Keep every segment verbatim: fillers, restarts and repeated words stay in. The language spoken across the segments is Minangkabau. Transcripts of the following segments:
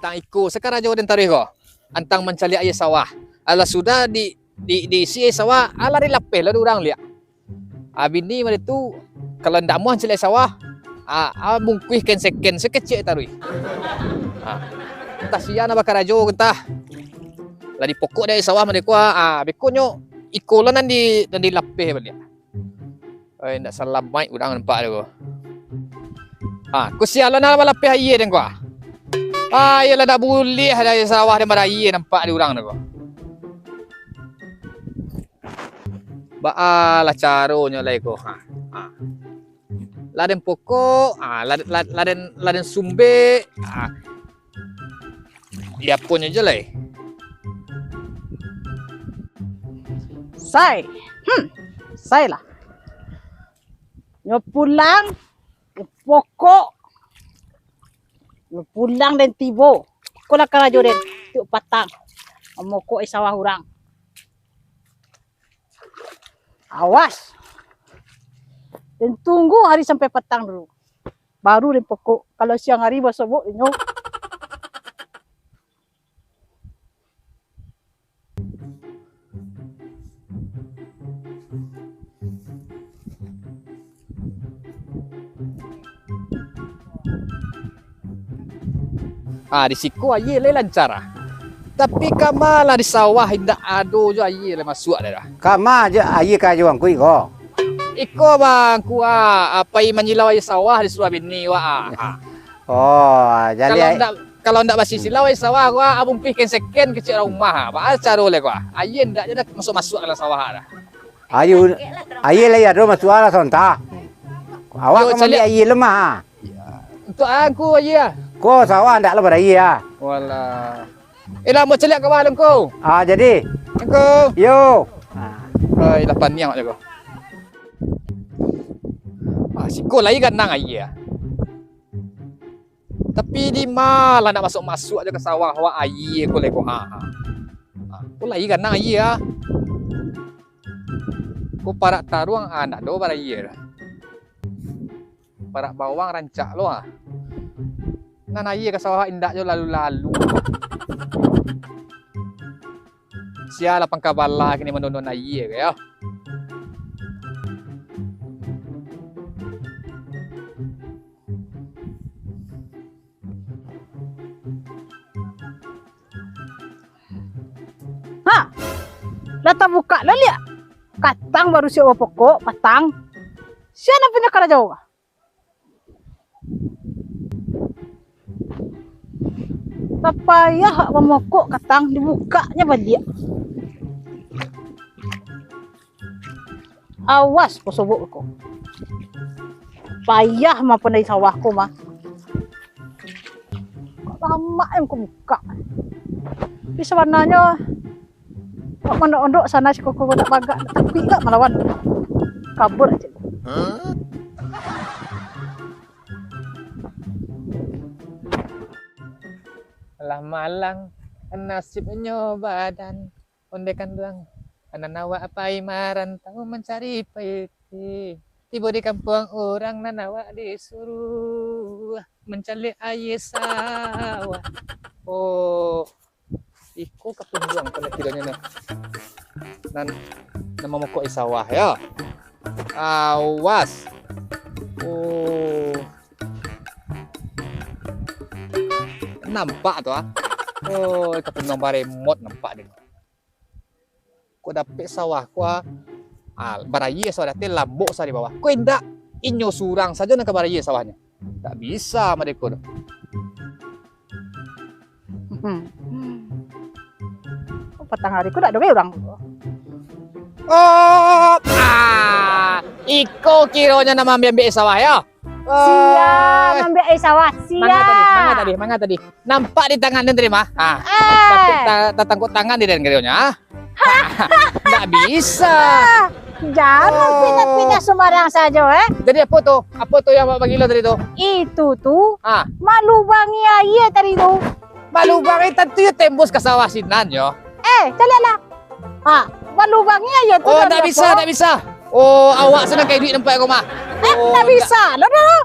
Tang iko sakarajo den taruih ko. Antang mancaliak aia sawah. Alah sudah di, di, diisi aia sawah, alah dilapeh lah dek urang liak. Ah, bini mah tu, kalau ndak amuah mancaliak aia sawah, ah, ah, bungkuih kain seken sakecek taruih. Ah, antah sia nan bakarajo, antah lah dipokok dek aia sawah mah dek ko, ah, bekonyo iko lah nan di, nan dilapeh baliak. Oi, ndak salamaik urang nampak tu. Ha, ko sia lo nan balapeh aia den ko. Ha, iyolah ndak buliah dah sawah den baraia nampak di urang tu ko. Baa lah caronyo lai ko. Ha. Ha. Lah den pokok, ha, lah, lah, lah den, lah den sumbek. Ha. Di aponyo je lai. Sai. Hmm. Sai lah. Nyo pulang, pokok. Nyo pulang den tibo. Iko lah karajo den. Tiok patang. Mamokok di sawah urang. Awas. Den tunggu hari sampai patang dulu. Baru den pokok. Kalau siang hari basobok inyo. Ah, di siko aia lai lancar ah. Tapi kama lah di sawah indak ado jo aia lai masuak dah. Kama jo aia ka jo angku iko? Iko bang, ku ah, pai manyilau aia sawah disuruah bini wak ah. Oh, jadi kalau ai- ndak, kalau ndak basisilau aia sawah ko ah, abungkuih kain seken kecek rumah ah. Baa caro lai ko ah? Aia ndak je dah masuak-masuak dalam sawah dah. Aia, aia lai ado masuak lah sontak. Awak yo, ka mambiak aia lemah ah. Untuak angku aia. Ko sawah ndak lah baraia ah. Walah. Eh, lah, mau caliak ka bawah, Lungku. Ah, jadi. Lungku. Yo. Ah. Oi, lah paniang je ko. Ah, siko lai ganang aia. Tapi di ma lah nak masuk-masuk aja ka sawah, wak aia ko lai ko. Ha, ha. Ha, ko lai ganang aia ah. Ko parak taruang, ah, ndak do baraia dah. Parak bawang rancak lo ah. Nan aia ka sawah indak jo lalu-lalu. Sia lah pangka bala kini mandonon aia ka yo. Ha! Lah tabukak lah liak. Katang baru siap bapokok, patang. Sia nan punyo karajo ka? Tapayah awak mamokok katang, dibukaknyo baliak. Awas, ko sobok ko. Payah mah pandai sawah ko mah. Kok lamak em ko bukak. Tapi sabananyo, kok mondok-ondok sana siko ko nak bagak, tapi gak malawan. Kabur aja. Lah malang nasibnyo badan. Ondeh kanduang, nan awak pai marantau mancari paiti. Tibo di kampuang urang nan awak disuruah mancaliak aia sawah. Oh, iko ka punjuang panakiranyo nah. Nan, nan mamokok aia sawah yo. Awas. Oh. Nampak tu ah. Oh, ka punjuang baremot nampak dek. Kok dapek sawah ko ah, ah, baraia sawah di ateh, lambok sawah di bawah. Kok indak, inyo surang sajo nan ka baraia sawahnyo. Ndak bisa mah dek ko tu. Patang hari ko ndak ado bae urang. Oh, ah, iko kironyo nan maambiak-ambiak sawah yo. Sia, oi, maambiak aia sawah, sia. Manga tadi, manga tadi, manga tadi. Nampak di tangan den tadi mah. Ha. Eh. Tapi ta-, tatangkok tangan di den kironyo, ha. Ndak bisa. Ah, jangan pindah-pindah sumbarang sajo, eh. Jadi apo tu? Apo tu yang awak bagilo tadi tu? Itu tu, ah, malubangi aia tadi tu. Malubangi tantu yo tembus ka sawah sinan yo. Eh, caliaklah. Ha, malubangi aia tu. Oh, ndak bisa, ndak bisa. Oh, awak sanang ka iduik nampak ko mah. Eh, oh, ndak bisa. Lo, lo, lo.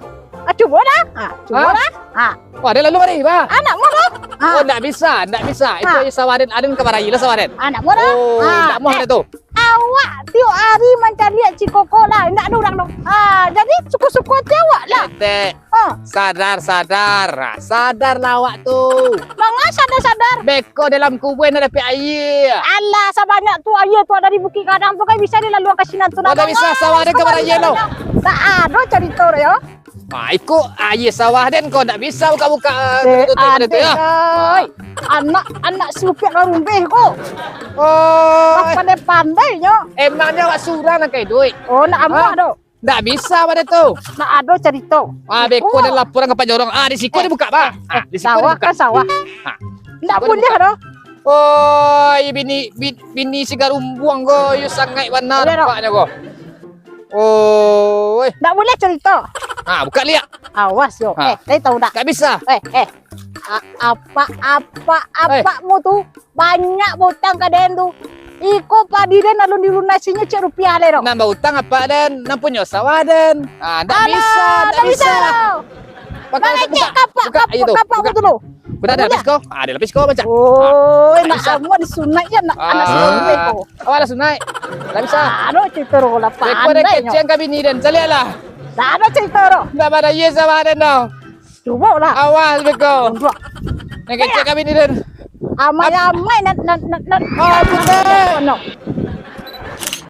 Ah, cubo dah. Ah, cubo Hah? dah. Ah. Wah, den lalu mari, bah. Ah, ndak muah dah. Ah. Oh, ndak bisa, ndak bisa. Itu Ah. aia sawah den, aden ka barayie lah sawah den. Ah, ndak muah dah. Oh, Ah, ndak muah eh, dah tu. Awak tiok ari mancaliak Cikoko lah, ndak ado urang doh. Ah, jadi suko-suko ati awak lah. Etek. Ah. Sadar, sadar. Ah, sadarlah awak tu. Manga sadar-sadar. Beko dalam kubua ndak dapek aia. Alah, sabanyak tu aia tu dari Bukik Gadang tu kan bisa dilaluan ka sinan tu. Ndak bisa, sawah den ka barayie lo. Tak ado carito yo. Ah, iko aia sawah den ko ndak bisa buka-buka, ah, Eh, tutup-tutup ado tu, yo. Oi. Anak, anak supiak ka rumbeh ko. Oh. Pandai-pandainyo. Emangnya awak surang nan ka iduik? Oh, ndak amuah Hah? doh. Ndak bisa pado tu. Ndak ado carito. Ah, beko Oh. den laporan ka Pak Jorong. Ah, di siko Eh, dibuka, bah. eh, Ah, di siko sawah dibuka. kan sawah. Ah. Ndak Siko buliah dibuka. doh. Oh, iyo bini, bi-, bini si Garumbuang ko, iyo sangaik bana Iyo, dok. nampaknyo ko. Oi. Ndak buliah carito. Ha, buka liak. Awas yo. Ha. Eh, den tahu ndak? Ndak bisa. Eh, eh. A-, apa, apa, Eh. apakmu tu banyak bautang ka den tu. Iko padi den alun dilunasinyo ciek rupiah lai dok. Nan bautang apak den, nan punyo sawah den. Ha, ndak Alah, bisa, ndak ndak bisa. bisa. Pakai Mangecek buka, kapak, buka, kapak, ayo tu, kapak buka. betul tu. Udah ada Udah. lapis ko? Ah, ada lapis ko macam. Oi, Ah, nak bisa. amuah disunat ya, nak, anak Ah. sunat ko. Awak lah sunat. Tak bisa. Ah, ado cerita ro lah, Beko ada pandai nyo. keceng ka bini den, caliak lah. Tak ada cerita ro. Ndak pada ye sama den tau. Cuba lah. Awas beko. Tunduk. Nak keceng ka bini den. Amai-amai nak, nak, nak, nak. Ah, betul. No.